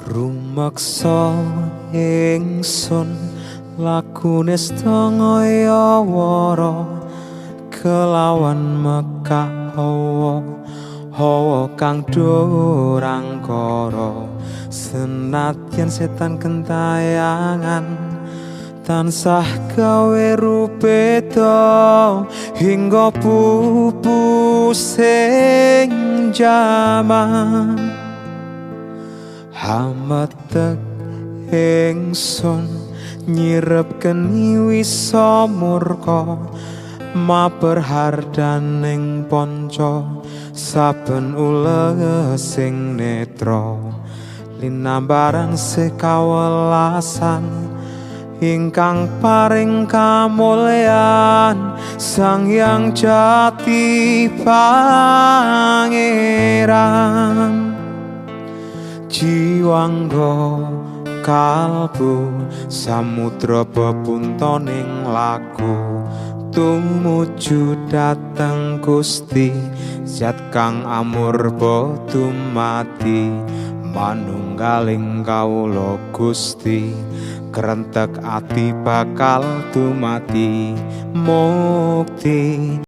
Rumeksa ingsun lakune setengah wara kelawan mekak hawa hawa kang durangkara senadyan setan kentayangan tansah gawe rupeda hingga pupus sing jaman. Hametek ingsun nyirep keni wisa murka maperhardaning panca saben ulesing netra linambaran sekawelasan ingkang paring kamulyan Sang Hyang Jati Pangeran. Jiwangga kalbu samudra pepuntoning laku tumuju dhateng Gusti zat kang amurba dumadi manunggaling kawula Gusti krentek ati bakal dumadi mukti.